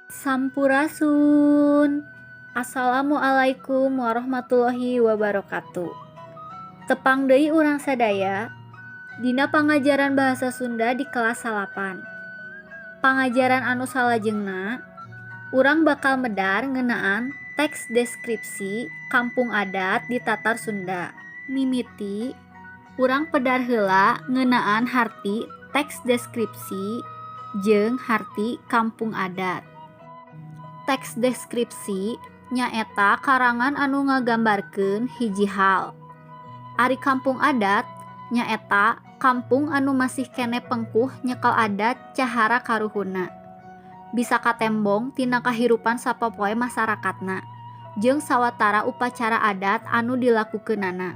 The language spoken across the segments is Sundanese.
Sampurasun. Assalamualaikum warahmatullahi wabarakatuh. Tepang deui urang sadaya dina pangajaran bahasa Sunda di kelas 9. Pangajaran anu salajengna urang bakal medar ngeunaan teks deskripsi kampung adat di Tatar Sunda. Mimiti urang pedar heula ngeunaan harti teks deskripsi jeung harti kampung adat. Teks deskripsi nyaeta karangan anu ngagambarkeun hiji hal. Ari kampung adat nyaeta kampung anu masih keneh pengkuh nyekel adat cahara karuhunna. Bisa katembong tina kahirupan sapopoe masarakatna jeung sawatara upacara adat anu dilakukeunana.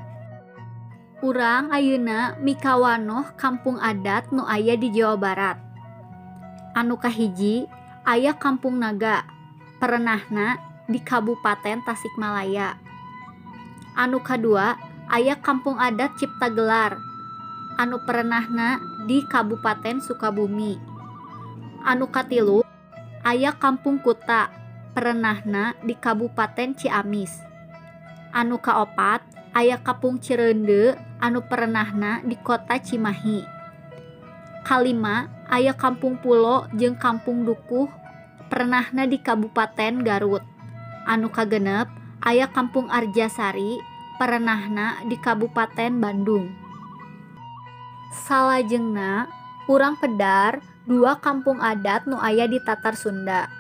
Urang ayeuna mikawanoh kampung adat nu aya di Jawa Barat. Anu kahiji aya Kampung Naga, perenahna di Kabupaten Tasikmalaya. Anu kadua aya Kampung Adat Ciptagelar, anu perenahna di Kabupaten Sukabumi. Anu katilu aya Kampung Kuta, perenahna di Kabupaten Ciamis. Anu kaopat aya Kampung Cireundeu, anu perenahna di Kota Cimahi. Kalima aya Kampung Pulo jeung Kampung Dukuh, perenahna di Kabupaten Garut. Anu kagenep aya Kampung Arjasari, perenahna di Kabupaten Bandung. Salajengna urang pedar dua kampung adat nu aya di Tatar Sunda.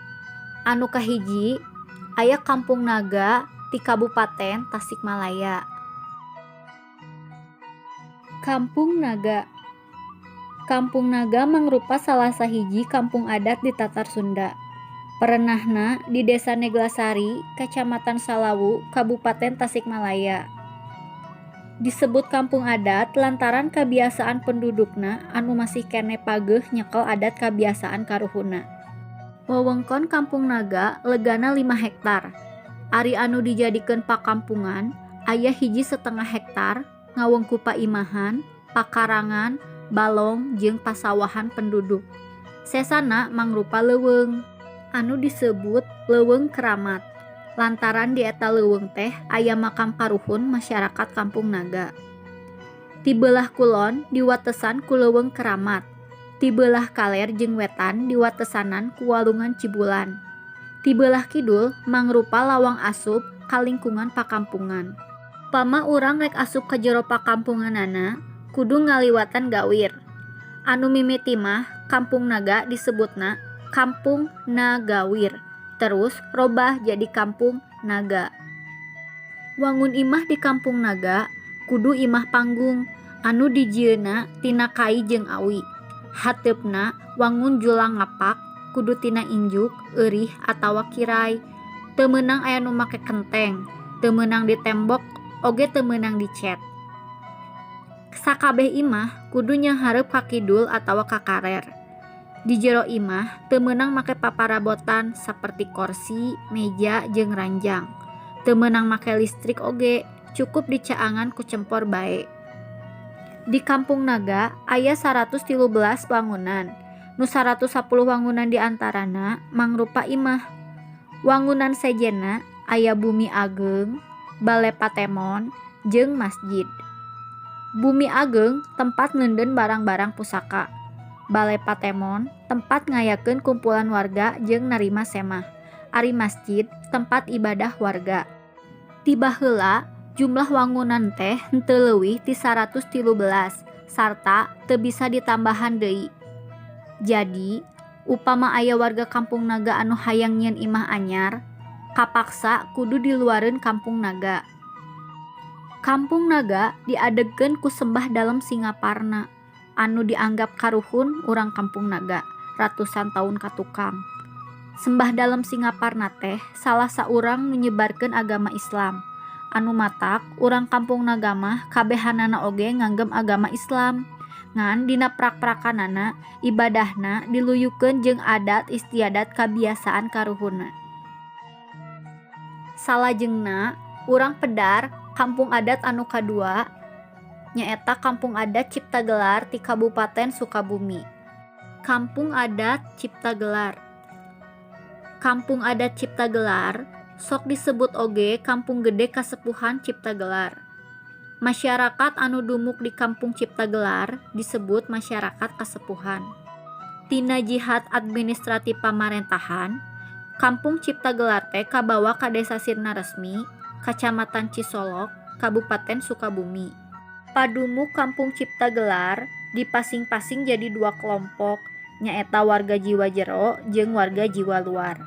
Anu kahiji aya Kampung Naga di Kabupaten Tasikmalaya. Kampung Naga. Kampung Naga mangrupa salah sahiji kampung adat di Tatar Sunda. Perenahna di Desa Neglasari, Kacamatan Salawu, Kabupaten Tasikmalaya. Disebut kampung adat lantaran kabiasaan pendudukna anu masih keneh pageh nyekel adat kabiasaan karuhunna. Wewengkon Kampung Naga legana 5 hektar. Ari anu dijadikeun pakampungan aya 1,5 hektar ngawengku paimahan, pakarangan, balong jeung pasawahan penduduk. Sesana mangrupa leuweung anu disebut leuweung keramat lantaran di eta leuweung teh aya makam karuhun masyarakat Kampung Naga. Ti beulah kulon diwatesan ku leuweung keramat, ti beulah kaler jeung wetan diwatesanan ku Walungan Cibulan. Ti beulah kidul mangrupa lawang asup ka lingkungan pakampungan. Upama urang rek asup ka jero pakampunganana kudu ngaliwatan gawir. Anu mimiti mah Kampung Naga disebutna Kampung Nagawir, terus robah jadi Kampung Naga. Wangun imah di Kampung Naga kudu imah panggung anu dijieunna tina kai jeung awi. Hateupna wangun julang ngapak kudu tina injuk, eurih atawa kirai. Teu meunang aya nu make kenteng, teu meunang ditembok oge teu meunang dicet. Sakabeh imah kudu nyanghareup ka kidul atawa ka karer. Di jero imah teu meunang make paparabotan saperti korsi, meja jeung ranjang. Teu meunang make listrik oge, cukup dicaangan ku cempor bae. Di Kampung Naga aya 113 wangunan, nu 110 wangunan di antarana mangrupa imah. Wangunan sejenna aya bumi ageung, bale patemon, jeung masjid. Bumi ageung tempat neundeun barang-barang pusaka. Bale patemon tempat ngayakeun kumpulan warga jeung narima semah. Ari masjid tempat ibadah warga. Ti baheula jumlah wangunan teh henteu leuwih ti 113 sarta teu bisa ditambahan deui. Jadi, upama aya warga Kampung Naga anu hayang nyieun imah anyar, kapaksa kudu diluareun Kampung Naga. Kampung Naga diadegkeun ku Sembah Dalem Singaparna anu dianggap karuhun urang Kampung Naga ratusan taun ka tukang. Sembah Dalem Singaparna teh salah saurang nu nyebarkeun agama Islam. Anu matak urang Kampung Naga mah kabehanana oge nganggem agama Islam. Ngan dina prak-prakanana ibadahna diluyukeun jeung adat istiadat kabiasaan karuhunna. Salajengna urang pedar kampung adat anu kadua nyaeta Kampung Adat Ciptagelar ti Kabupaten Sukabumi. Kampung Adat Ciptagelar. Kampung Adat Ciptagelar sok disebut oge Kampung Gede Kasepuhan Ciptagelar. Masyarakat anu dumuk di Kampung Ciptagelar disebut masyarakat kasepuhan. Tina jihat administratif pamarentahan, Kampung Ciptagelar teh kabawa ka Desa Sirnaresmi, Kacamatan Cisolok, Kabupaten Sukabumi. Padumuk Kampung Ciptagelar dipasing-pasing jadi dua kelompok, nyaeta warga jiwa jero jeung warga jiwa luar.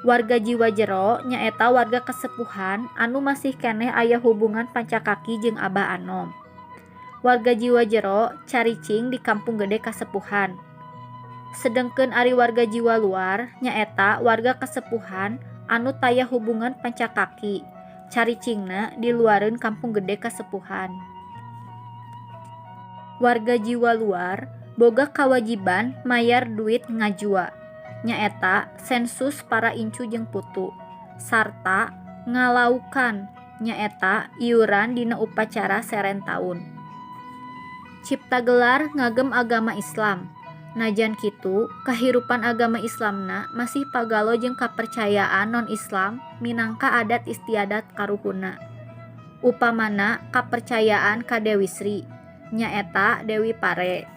Warga jiwa jero nyaeta warga kasepuhan anu masih keneh aya hubungan pancakaki jeung Abah Anom. Warga jiwa jero caricing di Kampung Gede Kasepuhan. Sedengkeun ari warga jiwa luar nyaeta warga kasepuhan anu taya hubungan pancakaki, caricingna di luareun Kampung Gede Kasepuhan. Warga jiwa luar boga kawajiban mayar duit ngajua, nyaeta sensus para incu jeung putu, sarta ngalaukan, nyaeta iuran dina upacara seren taun. Ciptagelar ngagem agama Islam. Najan kitu, kahirupan agama Islamna masih pagalo jeung kapercayaan non Islam minangka adat istiadat karuhunna. Upamana kapercayaan ka Dewi Sri, nyaeta Dewi Pare.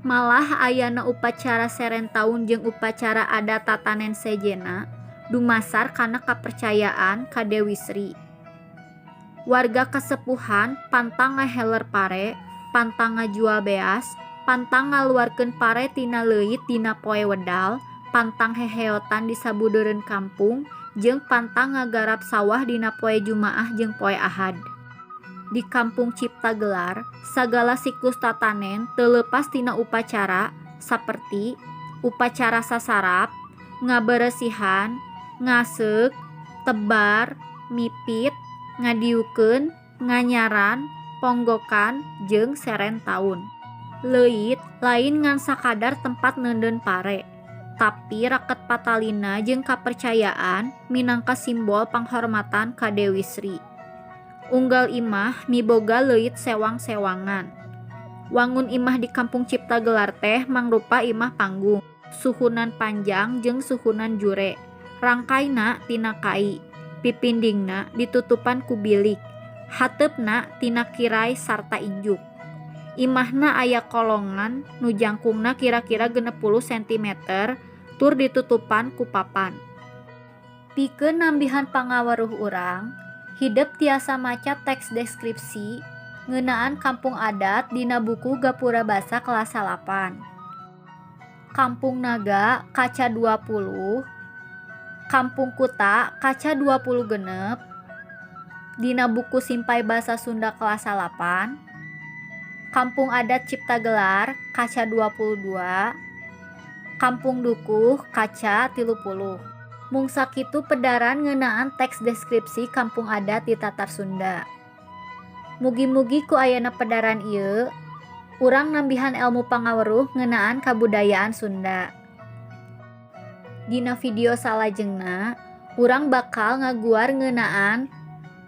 Malah ayana upacara seren taun jeung upacara adat tatanen sejenna dumasar kana kapercayaan ka Dewi Sri. Warga kasepuhan pantang ngaheler pare, pantang ngajual beas, pantang ngaluarkeun pare tina leuit dina poe Wedal, pantang heheotan di sabudeureun kampung, jeung pantang ngagarap sawah dina poe Jumaah jeung poe Ahad. Di Kampung Ciptagelar, sagala siklus tatanen teu leupas tina upacara saperti upacara sasarap, ngaberesihan, ngaseuk, tebar, mipit, ngadiukeun, nganyaran, ponggokan, jeung seren taun. Leuit lain ngan sakadar tempat neundeun pare, tapi raket patalina jeung kapercayaan minangka simbol panghormatan ka Dewi Sri. Unggal imah miboga leuit sewang-sewangan. Wangun imah di Kampung Ciptagelar teh mangrupa imah panggung, suhunan panjang jeung suhunan jure. Rangkaina tina kai, pipindingna ditutupan ku bilik, hateupna tina kirai sarta injuk. Imahna aya kolongan nu jangkungna kira-kira 60 sentimeter tur ditutupan ku papan. Pikeun nambihan pangaweruh urang, hidep tiasa maca teks deskripsi ngeunaan kampung adat dina buku Gapura Basa kelas 8. Kampung Naga kaca 20, Kampung Kuta kaca 26, dina buku Simpai Basa Sunda kelas 8, Kampung Adat Ciptagelar kaca 22, Kampung Dukuh kaca 30. Mung sakitu pedaran ngeunaan teks deskripsi kampung adat di Tatar Sunda. Mugi-mugi ku ayana pedaran ieu urang nambihan elmu pangaweruh ngeunaan kabudayaan Sunda. Dina video salajengna, urang bakal ngaguar ngeunaan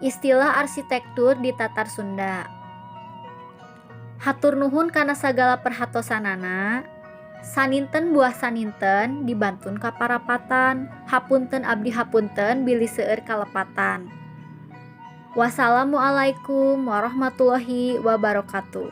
istilah arsitektur di Tatar Sunda. Hatur nuhun kana sagala perhatosanana. Saninten buah saninten dibantun ka parapatan. Hapunten abdi hapunten bilih seueur kalepatan. Wassalamualaikum warahmatullahi wabarakatuh.